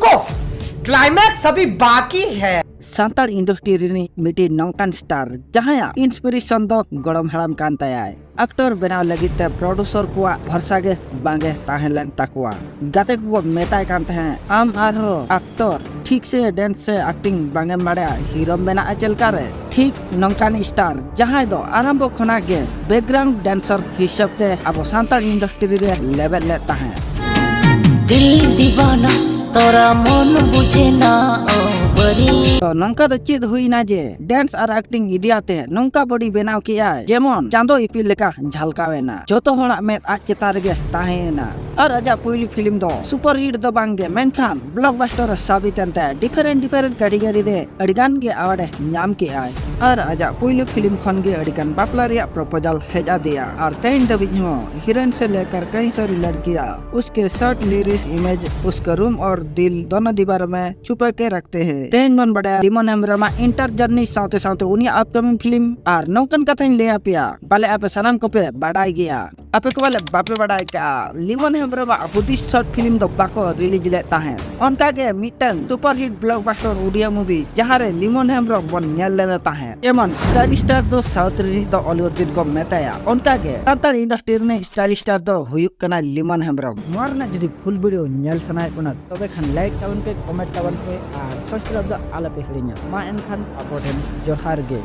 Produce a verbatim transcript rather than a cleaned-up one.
को क्लाइमैक्स अभी बाकी है। ᱥᱟᱱᱛᱟᱲ ᱤᱱᱰᱟᱥᱴᱨᱤ ᱨᱤᱱᱤᱡ ᱢᱤᱫᱴᱤᱡ ᱱᱚᱝᱠᱟᱱ ᱥᱴᱟᱨ, ᱡᱟᱦᱟᱸᱭᱟᱜ ᱤᱱᱥᱯᱤᱨᱮᱥᱚᱱ ᱫᱚ ᱜᱚᱲᱚᱢ ᱦᱟᱲᱟᱢ ᱠᱟᱱ ᱛᱟᱭᱟᱭ᱾ ᱟᱠᱴᱚᱨ ᱵᱮᱱᱟᱣ ᱞᱟᱹᱜᱤᱫ ᱛᱮ ᱯᱨᱚᱰᱩᱥᱚᱨ ᱠᱚᱣᱟᱜ ᱵᱷᱚᱨᱥᱟ ᱜᱮ ᱵᱟᱝ ᱮ ᱛᱟᱦᱮᱸ ᱞᱮᱱ ᱛᱟᱠᱚᱣᱟ᱾ ᱜᱟᱛᱮ ᱠᱚᱠᱚ ᱢᱮᱛᱟᱭ ᱠᱟᱱ ᱛᱟᱦᱮᱸᱫ, "ᱟᱢ ᱟᱨᱦᱚᱸ ᱟᱠᱴᱚᱨ, ᱴᱷᱤᱠ ᱥᱮ ᱰᱮᱱᱥ ᱥᱮ ᱟᱠᱴᱤᱝ ᱵᱟᱝ ᱮᱢ ᱵᱟᱲᱟᱭᱟ, ᱦᱤᱨᱳᱢ ᱵᱮᱱᱟᱜᱼᱟ ᱪᱮᱫ ᱞᱮᱠᱟ ᱨᱮ?" ᱴᱷᱤᱠ ᱱᱚᱝᱠᱟᱱ ᱥᱴᱟᱨ, ᱡᱟᱦᱟᱸᱭ ᱫᱚ ᱟᱨᱟᱢᱵᱚ ᱠᱷᱚᱱᱟᱜ ᱜᱮ ᱵᱮᱠᱜᱨᱟᱣᱩᱱᱰ ᱰᱮᱱᱥᱟᱨ ᱦᱤᱥᱟᱹᱵ ᱛᱮ ᱟᱵᱚ ᱥᱟᱱᱛᱟᱲ ᱤᱱᱰᱟᱥᱴᱨᱤ ᱨᱮ ᱞᱮᱵᱮᱫ ᱞᱮᱫ ᱛᱟᱦᱮᱸᱫ᱾ दिल दीवाना, ᱛᱚᱨᱟ ᱢᱚᱱ ᱵᱩᱡᱷᱮᱱᱟ, ᱚ ᱵᱟᱹᱨᱤ᱾ ᱛᱚ ᱱᱚᱝᱠᱟ ᱫᱚ ᱪᱮᱫ ᱦᱩᱭᱱᱟ ᱡᱮ ᱰᱮᱱᱥ ᱟᱨ ᱟᱠᱴᱤᱝ ᱤᱫᱤᱭᱟᱛᱮ ᱱᱚᱝᱠᱟ ᱵᱚᱰᱤ ᱵᱮᱱᱟᱣ ᱠᱮᱜᱼᱟᱭ, ᱡᱮᱢᱚᱱ ᱪᱟᱸᱫᱚ ᱤᱯᱤᱞ ᱞᱮᱠᱟ ᱡᱷᱟᱞᱠᱟᱣ ᱮᱱᱟ᱾ ᱡᱚᱛᱚ ᱦᱚᱲᱟᱜ ᱢᱮᱫ ᱟᱡ ᱪᱮᱛᱟᱱ ᱨᱮᱜᱮ ᱛᱟᱦᱮᱸᱭᱮᱱᱟ᱾ ᱟᱨ ᱟᱡᱟᱜ ᱯᱩᱭᱞᱩ ᱯᱷᱤᱞᱢ ᱫᱚ ᱥᱩᱯᱟᱨ ᱦᱤᱴ ᱫᱚ ᱵᱟᱝ ᱜᱮ, ᱢᱮᱱᱠᱷᱟᱱ ᱵᱞᱚᱠᱵᱟᱥᱴᱟᱨ ᱮ ᱥᱟᱵᱤᱛ ᱮᱱᱛᱮ ᱰᱤᱯᱷᱟᱨᱮᱱᱴ ᱰᱤᱯᱷᱟᱨᱮᱱᱴ ᱠᱮᱴᱮᱜᱚᱨᱤ ᱨᱮ ᱟᱹᱰᱤᱜᱟᱱ ᱜᱮ ᱟᱣᱟᱨᱰ ᱮ ᱧᱟᱢ ᱠᱮᱜᱼᱟᱭ᱾ ᱟᱨ ᱟᱡᱟᱜ ᱯᱩᱭᱞᱩ ᱯᱷᱤᱞᱢ ᱠᱷᱚᱱ ᱜᱮ ᱟᱹᱰᱤᱜᱟᱱ ᱵᱟᱯᱞᱟ ᱨᱮᱭᱟᱜ ᱯᱨᱚᱯᱳᱡᱟᱞ ᱦᱮᱡ ᱟᱫᱮᱭᱟ᱾ ᱟᱨ ᱛᱮᱦᱮᱧ ᱫᱷᱟᱹᱵᱤᱡ ᱦᱚᱸ ᱦᱤᱨᱳᱭᱤᱱ ᱥᱮ ᱞᱮᱠᱟᱨ ᱠᱟᱹᱦᱤ ᱥᱟᱹᱨᱤ ᱞᱟᱲᱠᱤᱭᱟ, ᱩᱥᱠᱮ ᱥᱟᱴ ᱞᱤᱨᱤᱥ ᱤᱢᱮᱡᱽ, ᱩᱥᱠᱟ ᱨᱩᱢ ᱟᱨ ᱫᱤᱞ ᱫᱳᱱᱳ ᱫᱤᱣᱟᱨ ᱢᱮ ᱪᱷᱩᱯᱟ ᱠᱮ ᱨᱟᱠᱷᱛᱮ ᱦᱮ᱾ ᱛᱮᱦᱮᱧ ᱵᱚᱱ ᱵᱟᱰᱟᱭᱟ ᱞᱤᱢᱚᱱ ᱦᱮᱢᱵᱨᱚᱢᱟᱜ ᱤᱱᱴᱟᱨ ᱡᱟᱨᱱᱤ ᱥᱟᱶᱛᱮ ᱥᱟᱶᱛᱮ ᱩᱱᱤᱭᱟᱜ ᱟᱯᱠᱟᱢᱤᱝ ᱯᱷᱤᱞᱢ᱾ ᱟᱨ ᱱᱚᱝᱠᱟᱱ ᱠᱟᱛᱷᱟᱧ ᱞᱟᱹᱭ ᱟᱯᱮᱭᱟ, ᱯᱟᱞᱮ ᱟᱯᱮ ᱥᱟᱱᱟᱢ ᱠᱚᱯᱮ ᱵᱟᱰᱟᱭ ᱜᱮᱭᱟ᱾ ᱟᱯᱮ ᱠᱚ ᱯᱟᱞᱮ ᱵᱟᱯᱮ ᱵᱟᱰᱟᱭ ᱠᱟᱜᱼᱟ, ᱞᱤᱢᱚᱱ ᱦᱮᱢᱵᱨᱚᱢᱟᱜ ᱦᱩᱫᱤᱥ ᱥᱚᱨᱴ ᱯᱷᱤᱞᱢ ᱫᱚ ᱵᱟᱠᱚ ᱨᱤᱞᱤᱡᱽ ᱞᱮᱫ ᱛᱟᱦᱮᱸᱫ᱾ ᱚᱱᱠᱟᱜᱮ ᱢᱤᱫᱴᱟᱝ ᱥᱩᱯᱟᱨ ᱦᱤᱴ ᱵᱞᱚᱠᱵᱟᱥᱴᱟᱨ ᱩᱰᱤᱭᱟ ᱢᱩᱵᱷᱤ, ᱡᱟᱦᱟᱸᱨᱮ ᱞᱤᱢᱚᱱ ᱦᱮᱢᱵᱨᱚᱢ ᱵᱚᱱ ᱧᱮᱞ ᱞᱮᱫᱮ ᱛᱟᱦᱮᱸᱫ᱾ ᱡᱮᱢᱚᱱ ᱥᱴᱟᱭᱤᱞ ᱥᱴᱟᱨ ᱫᱚ ᱥᱟᱣᱩᱛᱷ ᱨᱤᱱᱤᱡ ᱫᱚ ᱚᱞᱩ ᱚᱨᱡᱩᱱ ᱠᱚ ᱢᱮᱛᱟᱭᱟ, ᱚᱱᱠᱟᱜᱮ ᱥᱟᱱᱛᱟᱲ ᱤᱱᱰᱟᱥᱴᱨᱤ ᱨᱤᱱᱤᱡ ᱥᱴᱟᱭᱤᱞ ᱥᱴᱟᱨ ᱫᱚ ᱦᱩᱭᱩᱜ ᱠᱟᱱᱟᱭ ᱞᱤᱢᱚᱱ ᱦᱮᱢᱵᱨᱚᱢ᱾ ᱱᱚᱣᱟ ᱨᱮᱱᱟᱜ ᱡᱩᱫᱤ ᱯᱷᱩᱞ ᱵᱷᱤᱰᱤᱭᱳ ᱧᱮᱞ ᱥᱟᱱᱟᱭᱮᱫ ᱵᱚᱱᱟ, ᱛᱚᱵᱮ ᱠᱷᱟᱱ ᱞᱟᱭᱤᱠ ᱛᱟᱵᱚᱱ ᱯᱮ, ᱠᱚᱢᱮᱱᱴ ᱛᱟᱵᱚᱱ ᱯᱮ ᱟᱨ ᱥᱟᱵᱥᱠᱨᱟᱭᱤᱵ ᱫᱚ ᱟᱞᱚᱯᱮ ᱦᱤᱲᱤᱧᱟ᱾ ᱢᱟ ᱮᱱᱠᱷᱟᱱ ᱟᱵᱚ ᱴᱷᱮᱱ ᱡᱚᱦᱟᱨ ᱜᱮ᱾